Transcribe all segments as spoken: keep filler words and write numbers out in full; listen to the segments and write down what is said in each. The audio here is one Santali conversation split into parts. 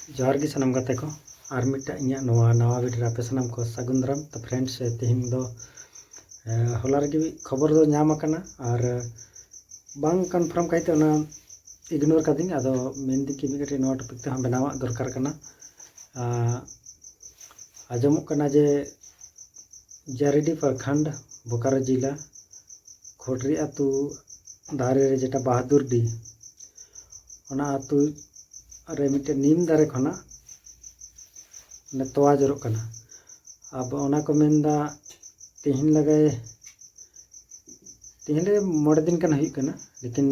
ᱡᱚᱦᱟᱨ ᱜᱮ ᱥᱟᱱᱟᱢ ᱜᱟᱛᱮ ᱠᱚ, ᱟᱨ ᱢᱤᱫᱴᱟᱝ ᱤᱧᱟᱹᱜ ᱱᱚᱣᱟ ᱱᱟᱣᱟ ᱵᱷᱤᱰᱤᱭᱳ ᱨᱮ ᱟᱯᱮ ᱥᱟᱱᱟᱢ ᱠᱚ ᱥᱟᱹᱜᱩᱱ ᱫᱟᱨᱟᱢ᱾ ᱛᱚ ᱯᱷᱨᱮᱱᱰᱥ, ᱛᱮᱦᱮᱧ ᱫᱚ ᱮ, ᱦᱚᱞᱟ ᱨᱮᱜᱮ ᱢᱤᱫ ᱠᱷᱚᱵᱚᱨ ᱫᱚ ᱧᱟᱢ ᱟᱠᱟᱱᱟ, ᱟᱨ ᱵᱟᱝ ᱠᱚᱱᱯᱷᱟᱨᱢ ᱠᱟᱭᱛᱮ ᱚᱱᱟ ᱤᱜᱱᱳᱨ ᱠᱟᱫᱤᱧ᱾ ᱟᱫᱚ ᱢᱮᱱᱫᱟᱹᱧ ᱠᱤ ᱢᱤᱫ ᱠᱟᱹᱴᱤᱡ ᱱᱚᱣᱟ ᱴᱚᱯᱤᱠ ᱛᱮᱦᱚᱸ ᱵᱮᱱᱟᱣᱟᱜ ᱫᱚᱨᱠᱟᱨ ᱠᱟᱱᱟ᱾ ᱟ, ᱟᱸᱡᱚᱢᱚᱜ ᱠᱟᱱᱟ ᱡᱮ ᱡᱟᱨᱤᱰᱤ ᱯᱨᱚᱠᱷᱚᱸᱰ, ᱵᱳᱠᱟᱨᱳ ᱡᱮᱞᱟ, ᱠᱷᱚᱴᱨᱤ ᱟᱹᱛᱩ ᱫᱷᱟᱨᱮ ᱨᱮ ᱡᱮᱴᱟ ᱵᱟᱦᱟᱫᱩᱨᱰᱤ, ᱚᱱᱟ ᱟᱹᱛᱩ ᱨᱮ ᱢᱤᱫᱴᱮᱱ ᱱᱤᱢ ᱫᱟᱨᱮ ᱠᱷᱚᱱᱟᱜ ᱚᱱᱮ ᱛᱚᱣᱟ ᱡᱚᱨᱚᱜ ᱠᱟᱱᱟ᱾ ᱟᱵᱚ ᱚᱱᱟ ᱠᱚ ᱢᱮᱱᱫᱟ ᱛᱮᱦᱮᱧ ᱞᱟᱜᱟᱭ ᱛᱮᱦᱮᱧ ᱞᱟᱜᱟᱭ ᱢᱚᱬᱮ ᱫᱤᱱ ᱜᱟᱱ ᱦᱩᱭᱩᱜ ᱠᱟᱱᱟ, ᱞᱮᱠᱤᱱ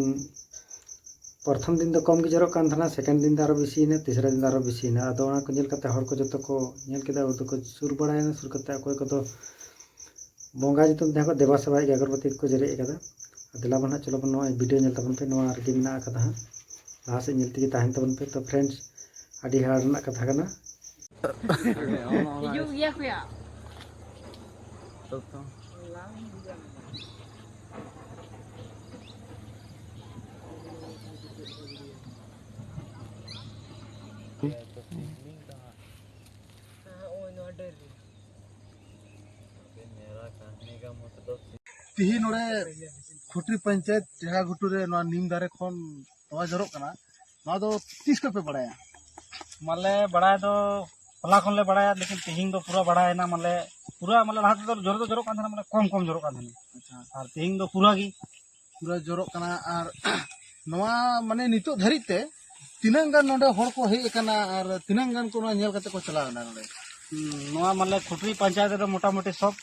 ᱯᱨᱚᱛᱷᱚᱢ ᱫᱤᱱ ᱫᱚ ᱠᱚᱢ ᱜᱮ ᱡᱚᱨᱚᱜ ᱠᱟᱱ ᱛᱟᱦᱮᱱᱟ, ᱥᱮᱠᱮᱱᱰ ᱫᱤᱱ ᱫᱚ ᱟᱨᱚ ᱵᱮᱥᱤᱭᱮᱱᱟ, ᱛᱤᱥᱨᱟ ᱫᱤᱱ ᱫᱚ ᱟᱨᱚ ᱵᱮᱥᱤᱭᱮᱱᱟ᱾ ᱟᱫᱚ ᱚᱱᱟ ᱠᱚ ᱧᱮᱞ ᱠᱟᱛᱮ ᱦᱚᱲ ᱠᱚ ᱡᱚᱛᱚ ᱠᱚ ᱧᱮᱞ ᱠᱮᱫᱟ, ᱩᱱᱠᱩ ᱫᱚᱠᱚ ᱥᱩᱨ ᱵᱟᱲᱟᱭᱮᱱᱟ᱾ ᱥᱩᱨ ᱠᱟᱛᱮ ᱚᱠᱚᱭ ᱠᱚᱫᱚ ᱵᱚᱸᱜᱟ ᱧᱩᱛᱩᱢ ᱛᱮᱦᱚᱸ ᱠᱚ ᱫᱮᱵᱟ ᱥᱮᱵᱟᱭᱮᱫ ᱜᱮᱭᱟ, ᱟᱜᱚᱨᱵᱟᱹᱛᱤ ᱠᱚᱠᱚ ᱡᱮᱨᱮᱫ ᱟᱠᱟᱫᱟ᱾ ᱟᱨ ᱫᱮᱞᱟ ᱵᱚᱱ ᱦᱟᱸᱜ, ᱪᱚᱞᱚ ᱵᱚᱱ ᱱᱚᱣᱟ ᱵᱷᱤᱰᱤᱭᱳ ᱧᱮᱞ ᱛᱟᱵᱚᱱ ᱯᱮ, ᱱᱚᱣᱟ ᱨᱮᱜᱮ ᱢᱮᱱᱟᱜ ᱟᱠᱟᱫᱟ ᱦᱟᱸᱜ, ᱞᱟᱦᱟ ᱥᱮᱫ ᱧᱮᱞ ᱛᱮᱜᱮ ᱛᱟᱦᱮᱱ ᱛᱟᱵᱚᱱ ᱯᱮ᱾ ᱛᱚ ᱯᱷᱨᱮᱱᱰᱥ, ᱟᱹᱰᱤ ᱦᱟᱦᱟᱲᱟ ᱨᱮᱱᱟᱜ ᱠᱟᱛᱷᱟ ᱠᱟᱱᱟ᱾ ᱦᱤᱡᱩᱜ ᱜᱮᱭᱟ ᱠᱚ ᱭᱟ᱾ ᱛᱤᱦᱤᱧ ᱱᱚᱰᱮ ᱠᱷᱩᱴᱨᱤ ᱯᱚᱧᱪᱟᱭᱮᱛ ᱴᱮᱲᱟ ᱜᱷᱩᱴᱩ ᱨᱮ ᱱᱚᱣᱟ ᱱᱤᱢ ᱫᱟᱨᱮ ᱠᱷᱚᱱ ᱛᱚᱣᱟ ᱡᱚᱨᱚᱜ ᱠᱟᱱᱟ, ᱱᱚᱣᱟ ᱫᱚ ᱛᱤᱥ ᱠᱷᱚᱱ ᱯᱮ ᱵᱟᱲᱟᱭᱟ? ᱢᱟᱞᱮ ᱵᱟᱲᱟᱭ ᱫᱚ ᱦᱚᱞᱟ ᱠᱷᱚᱱ ᱞᱮ ᱵᱟᱲᱟᱭᱟ, ᱞᱮᱠᱤᱱ ᱛᱤᱦᱤᱧ ᱫᱚ ᱯᱩᱨᱟᱹ ᱵᱟᱲᱟᱭᱮᱱᱟ᱾ ᱢᱟᱞᱮ ᱯᱩᱨᱟᱹ, ᱢᱟᱞᱮ ᱞᱟᱦᱟ ᱛᱮᱫᱚ ᱡᱚᱨᱚ ᱫᱚ ᱡᱚᱨᱚᱜ ᱠᱟᱱ ᱛᱟᱦᱮᱱᱟ, ᱢᱟᱱᱮ ᱠᱚᱢ ᱠᱚᱢ ᱡᱚᱨᱚᱜ ᱠᱟᱱ ᱛᱟᱦᱮᱱᱟ᱾ ᱟᱪᱪᱷᱟ᱾ ᱟᱨ ᱛᱤᱦᱤᱧ ᱫᱚ ᱯᱩᱨᱟᱹ ᱜᱮ᱾ ᱯᱩᱨᱟᱹ ᱡᱚᱨᱚᱜ ᱠᱟᱱᱟ᱾ ᱟᱨ ᱱᱚᱣᱟ ᱢᱟᱱᱮ ᱱᱤᱛᱚᱜ ᱫᱷᱟᱹᱨᱤᱡ ᱛᱮ ᱛᱤᱱᱟᱹᱜ ᱜᱟᱱ ᱱᱚᱰᱮ ᱦᱚᱲ ᱠᱚ ᱦᱮᱡ ᱟᱠᱟᱱᱟ ᱟᱨ ᱛᱤᱱᱟᱹᱜ ᱜᱟᱱ ᱠᱚ ᱱᱚᱣᱟ ᱧᱮᱞ ᱠᱟᱛᱮ ᱠᱚ ᱪᱟᱞᱟᱣ ᱮᱱᱟ ᱱᱚᱰᱮ? ᱦᱩᱸ, ᱱᱚᱣᱟ ᱢᱟᱱᱮ ᱠᱷᱩᱴᱨᱤ ᱯᱚᱧᱪᱟᱭᱮᱛ ᱨᱮᱫᱚ ᱢᱚᱴᱟᱢᱩᱴᱤ ᱥᱚᱵ,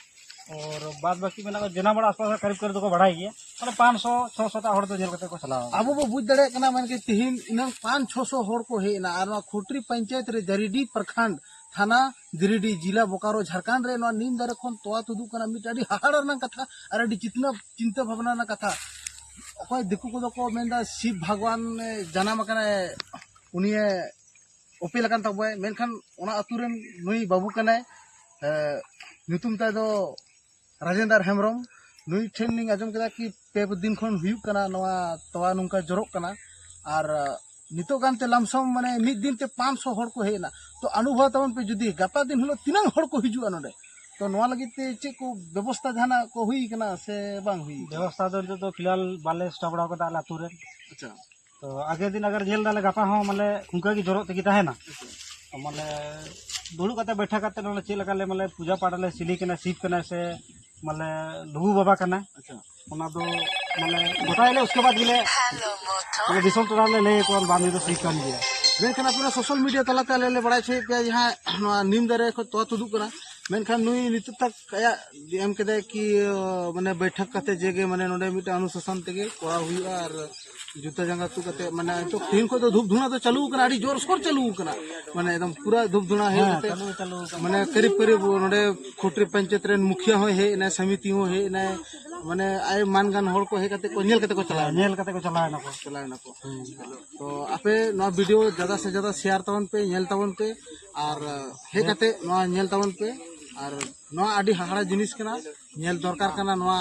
ᱟᱨ ᱵᱟᱫ ᱵᱟᱹᱠᱤ ᱢᱮᱱᱟᱜ ᱠᱚ ᱡᱮᱱᱟᱢᱟᱲᱟ ᱟᱥᱯᱟᱥ ᱨᱮ ᱠᱟᱨᱤᱵ ᱠᱟᱨᱤᱵ ᱫᱚᱠᱚ ᱵᱟᱲᱟᱭ ᱜᱮᱭᱟ, ᱢᱟᱱᱮ ᱯᱟᱸᱪ ᱥᱚ ᱪᱷᱚ ᱥᱚ ᱴᱟᱜ ᱦᱚᱲ ᱫᱚ ᱧᱮᱞ ᱠᱟᱛᱮ ᱠᱚ ᱪᱟᱞᱟᱣ ᱟᱠᱟᱱᱟ᱾ ᱟᱵᱚ ᱵᱚ ᱵᱩᱡᱽ ᱫᱟᱲᱮᱭᱟᱜ ᱠᱟᱱᱟ, ᱢᱮᱱᱠᱮ ᱛᱤᱦᱤᱧ ᱤᱱᱟᱹᱝ ᱯᱟᱸᱪ ᱪᱷᱚ ᱥᱚ ᱦᱚᱲ ᱠᱚ ᱦᱮᱡ ᱮᱱᱟ ᱟᱨ ᱱᱚᱣᱟ ᱠᱷᱩᱴᱨᱤ ᱯᱚᱧᱪᱟᱭᱮᱛ ᱨᱮ ᱡᱟᱨᱤᱰᱤ ᱯᱨᱚᱠᱷᱚᱸᱰ, ᱛᱷᱟᱱᱟ ᱜᱤᱨᱤᱰᱤ, ᱡᱤᱞᱟ ᱵᱳᱠᱟᱨᱳ, ᱡᱷᱟᱲᱠᱷᱚᱸᱰ ᱨᱮ ᱱᱚᱣᱟ ᱱᱤᱢ ᱫᱟᱨᱮ ᱠᱷᱚᱱ ᱛᱚᱣᱟ ᱛᱩᱫᱩᱜ ᱠᱟᱱᱟ, ᱢᱤᱫᱴᱟᱝ ᱟᱹᱰᱤ ᱦᱟᱦᱟᱲᱟ ᱨᱮᱱᱟᱜ ᱠᱟᱛᱷᱟ ᱟᱨ ᱟᱹᱰᱤ ᱪᱤᱛᱱᱟᱹ ᱪᱤᱱᱛᱟᱹ ᱵᱷᱟᱵᱽᱱᱟ ᱨᱮᱱᱟᱜ ᱠᱟᱛᱷᱟ᱾ ᱚᱠᱚᱭ ᱫᱤᱠᱩ ᱠᱚᱫᱚ ᱠᱚ ᱢᱮᱱᱫᱟ ᱥᱤᱵ ᱵᱷᱟᱜᱽᱣᱟᱱ ᱮ ᱡᱟᱱᱟᱢ ᱟᱠᱟᱱᱟᱭ, ᱩᱱᱤᱭᱮ ᱚᱯᱮᱞ ᱟᱠᱟᱱ ᱛᱟᱵᱚᱣᱟᱭ, ᱢᱮᱱᱠᱷᱟᱱ ᱚᱱᱟ ᱟᱹᱛᱩ ᱨᱮᱱ ᱱᱩᱭ ᱵᱟᱹᱵᱩ ᱠᱟᱱᱟᱭ᱾ ᱮ, ᱧᱩᱛᱩᱢ ᱛᱟᱭ ᱫᱚ ᱨᱟᱡᱮᱱᱫᱟᱨ ᱦᱮᱢᱵᱨᱚᱢ᱾ ᱱᱩᱭ ᱴᱷᱮᱱ ᱞᱤᱧ ᱟᱸᱡᱚᱢ ᱠᱮᱫᱟ ᱠᱤ ᱯᱮ ᱫᱤᱱ ᱠᱷᱚᱱ ᱦᱩᱭᱩᱜ ᱠᱟᱱᱟ ᱱᱚᱣᱟ ᱛᱚᱣᱟ ᱱᱚᱝᱠᱟ ᱡᱚᱨᱚᱜ ᱠᱟᱱᱟ, ᱟᱨ ᱱᱤᱛᱚᱜ ᱜᱟᱱᱛᱮ ᱞᱟᱢᱥᱚᱢ ᱢᱟᱱᱮ ᱢᱤᱫ ᱫᱤᱱ ᱛᱮ ᱯᱟᱸᱪᱥᱚ ᱦᱚᱲ ᱠᱚ ᱦᱮᱡ ᱮᱱᱟ᱾ ᱛᱚ ᱚᱱᱩᱵᱷᱚᱵ ᱛᱟᱵᱚᱱ ᱯᱮ, ᱡᱩᱫᱤ ᱜᱟᱯᱟ ᱫᱤᱱ ᱦᱤᱞᱳᱜ ᱛᱤᱱᱟᱹᱝ ᱦᱚᱲ ᱠᱚ ᱦᱤᱡᱩᱜᱼᱟ ᱱᱚᱰᱮ, ᱛᱚ ᱱᱚᱣᱟ ᱞᱟᱹᱜᱤᱫ ᱛᱮ ᱪᱮᱫ ᱠᱚ ᱵᱮᱵᱚᱥᱛᱷᱟ ᱡᱟᱦᱟᱱᱟᱜ ᱠᱚ ᱦᱩᱭ ᱠᱟᱱᱟ ᱥᱮ ᱵᱟᱝ ᱦᱩᱭ ᱠᱟᱱᱟ? ᱵᱮᱵᱚᱥᱛᱷᱟ ᱫᱚ ᱱᱤᱛᱚᱜ ᱫᱚ ᱯᱷᱤᱞᱦᱟᱞ ᱵᱟᱞᱮ ᱥᱴᱟᱨᱴ ᱵᱟᱲᱟ ᱠᱟᱫᱟ ᱟᱞᱮ ᱟᱹᱛᱩ ᱨᱮ᱾ ᱟᱪᱪᱷᱟ᱾ ᱛᱚ ᱟᱜᱮ ᱫᱤᱱ ᱟᱜᱟᱨ ᱧᱮᱞ ᱫᱟᱞᱮ, ᱜᱟᱯᱟ ᱦᱚᱸ ᱢᱟᱱᱮ ᱚᱱᱠᱟ ᱜᱮ ᱡᱚᱨᱚᱜ ᱛᱮᱜᱮ ᱛᱟᱦᱮᱱᱟ᱾ ᱢᱟᱱᱮ ᱫᱩᱲᱩᱵ ᱠᱟᱛᱮ, ᱵᱮᱴᱷᱟ ᱠᱟᱛᱮ ᱱᱚᱰᱮ ᱪᱮᱫ ᱞᱮᱠᱟ ᱞᱮ ᱢᱟᱱᱮ ᱯᱩᱡᱟ ᱯᱟᱴ ᱟᱞᱮ, ᱥᱤᱞᱤ ᱠᱟᱱᱟ, ᱥᱤᱵ ᱠᱟᱱᱟ ᱥᱮ ᱢᱟᱱᱮ ᱞᱩᱜᱩ ᱵᱟᱵᱟ ᱠᱟᱱᱟ, ᱟᱪᱪᱷᱟ᱾ ᱚᱱᱟ ᱫᱚ ᱢᱟᱱᱮ ᱜᱚᱴᱟᱭᱟᱞᱮ᱾ ᱩᱥᱠᱮ ᱵᱟᱫ ᱜᱮᱞᱮ ᱢᱟᱱᱮ ᱫᱤᱥᱚᱢ ᱴᱚᱞᱟ ᱞᱮ ᱞᱟᱹᱭ ᱟᱠᱚᱣᱟ, ᱵᱟᱝ, ᱱᱩᱭ ᱫᱚ ᱥᱤᱵ ᱠᱟᱱ ᱜᱮᱭᱟ᱾ ᱢᱮᱱᱠᱷᱟᱱ ᱟᱯᱮ ᱱᱚᱣᱟ ᱥᱳᱥᱟᱞ ᱢᱤᱰᱤᱭᱟ ᱛᱟᱞᱟᱛᱮ ᱟᱞᱮ ᱞᱮ ᱵᱟᱲᱟᱭ ᱦᱚᱪᱚᱭᱮᱫ ᱯᱮᱭᱟ, ᱡᱟᱦᱟᱸ ᱱᱚᱣᱟ ᱱᱤᱢ ᱫᱟᱨᱮ ᱠᱷᱚᱱ ᱛᱚᱣᱟ ᱛᱩᱫᱩᱜ ᱠᱟᱱᱟ, ᱢᱮᱱᱠᱷᱟᱱ ᱱᱩᱭ ᱱᱤᱛᱚᱜ ᱛᱟᱠ ᱟᱭᱟᱜ ᱮᱢ ᱠᱮᱫᱟᱭ ᱠᱤ, ᱢᱟᱱᱮ ᱵᱳᱭᱴᱷᱚᱠ ᱠᱟᱛᱮ ᱡᱮ ᱜᱮ ᱢᱟᱱᱮ ᱱᱚᱰᱮ ᱢᱤᱫᱴᱟᱝ ᱚᱱᱩᱥᱟᱥᱚᱱ ᱛᱮᱜᱮ ᱠᱚᱨᱟᱣ ᱦᱩᱭᱩᱜᱼᱟ᱾ ᱟᱨ ᱡᱩᱛᱟᱹ ᱡᱟᱸᱜᱟ ᱛᱩᱫ ᱠᱟᱛᱮ, ᱢᱟᱱᱮ ᱱᱤᱛᱚᱜ ᱛᱮᱦᱮᱧ ᱠᱷᱚᱱ ᱫᱚ ᱫᱷᱩᱯ ᱫᱷᱩᱬᱟ ᱫᱚ ᱪᱟᱹᱞᱩ ᱟᱠᱟᱱᱟ, ᱟᱹᱰᱤ ᱡᱳᱨ ᱥᱳᱨ ᱪᱟᱹᱞᱩ ᱟᱠᱟᱱᱟ, ᱢᱟᱱᱮ ᱮᱠᱫᱚᱢ ᱯᱩᱨᱟᱹ ᱫᱷᱩᱯ ᱫᱷᱩᱬᱟ ᱦᱮᱡ ᱦᱮᱸ, ᱠᱟᱛᱮ ᱪᱟᱹᱞᱩ, ᱪᱟᱹᱞᱩ ᱟᱠᱟᱱᱟ᱾ ᱢᱟᱱᱮ ᱠᱟᱹᱨᱤᱵ ᱠᱟᱹᱨᱤᱵ ᱱᱚᱰᱮ ᱠᱷᱚᱴᱨᱤ ᱯᱚᱧᱪᱟᱭᱮᱛ ᱨᱮᱱ ᱢᱩᱠᱷᱤᱭᱟᱹ ᱦᱚᱸᱭ ᱦᱮᱡ ᱮᱱᱟᱭ, ᱥᱚᱢᱤᱛᱤ ᱦᱚᱸ ᱦᱮᱡ ᱮᱱᱟᱭ, ᱢᱟᱱᱮ ᱟᱭ ᱢᱟᱱ ᱜᱟᱱ ᱦᱚᱲ ᱠᱚ ᱦᱮᱡ ᱠᱟᱛᱮ ᱠᱚ ᱧᱮᱞ ᱠᱟᱛᱮ ᱠᱚ ᱪᱟᱞᱟᱣ ᱦᱮᱸ, ᱮᱱᱟ᱾ ᱧᱮᱞ ᱠᱟᱛᱮ ᱠᱚ ᱪᱟᱞᱟᱣ ᱮᱱᱟ ᱠᱚ᱾ ᱪᱟᱞᱟᱣ ᱮᱱᱟ ᱠᱚ᱾ ᱦᱩᱸ᱾ ᱛᱚ ᱟᱯᱮ ᱱᱚᱣᱟ ᱵᱷᱤᱰᱤᱭᱳ ᱡᱟᱫᱟ ᱥᱮ ᱡᱟᱫᱟ ᱥᱮᱭᱟᱨ ᱛᱟᱵᱚᱱ ᱯᱮ, ᱧᱮᱞ ᱛᱟᱵᱚᱱ ᱯᱮ, ᱟᱨ ᱦᱮᱡ ᱠᱟᱛᱮ ᱱᱚᱣᱟ ᱧᱮᱞ ᱛᱟᱵᱚᱱ ᱯᱮ᱾ ᱟᱨ ᱱᱚᱣᱟ ᱟᱹᱰᱤ ᱦᱟᱦᱟᱲᱟ ᱡᱤᱱᱤᱥ ᱠᱟᱱᱟ, ᱧᱮᱞ ᱫᱚᱨᱠᱟᱨ ᱠᱟᱱᱟ᱾ ᱱᱚᱣᱟ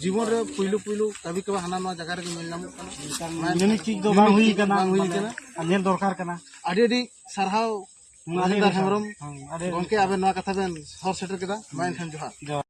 ᱡᱤᱵᱚᱱ ᱨᱮ ᱯᱩᱭᱞᱩ ᱯᱩᱭᱞᱩ ᱠᱟᱹᱵᱷᱤ ᱠᱟᱵᱷᱤ ᱦᱟᱱᱟ ᱱᱚᱣᱟ ᱡᱟᱭᱜᱟ ᱨᱮᱜᱮ ᱧᱮᱞ ᱧᱟᱢᱚᱜ ᱠᱟᱱᱟ᱾ ᱢᱤᱫᱴᱟᱝ ᱢᱟᱱᱮ unique ᱪᱤᱡᱽ ᱫᱚ ᱵᱟᱝ unique ᱦᱩᱭ ᱪᱤᱡᱽ ᱠᱟᱱᱟ, ᱵᱟᱝ ᱦᱩᱭ ᱢᱟᱱᱮ, ᱠᱟᱱᱟ᱾ ᱟᱨ ᱧᱮᱞ ᱫᱚᱨᱠᱟᱨ ᱠᱟᱱᱟ᱾ ᱟᱹᱰᱤ ᱟᱹᱰᱤ ᱥᱟᱨᱦᱟᱣ ᱦᱩᱸ, ᱟᱹᱰᱤ ᱢᱚᱡᱩᱢᱫᱟᱨ ᱟᱹᱰᱤ ᱦᱮᱢᱵᱨᱚᱢ᱾ ᱦᱩᱸ, ᱟᱹᱰᱤ ᱟᱹᱰᱤ ᱜᱚᱢᱠᱮ, ᱟᱵᱮᱱ ᱱᱚᱣᱟ ᱠᱟᱛᱷᱟ ᱵᱮᱱ ᱦᱚᱨ ᱥᱮᱴᱮᱨ ᱠᱮᱫᱟ᱾ ᱢᱟ ᱮᱱᱠᱷᱟᱱ ᱡᱚᱦᱟᱨ᱾ ᱡᱚᱦᱟᱨ᱾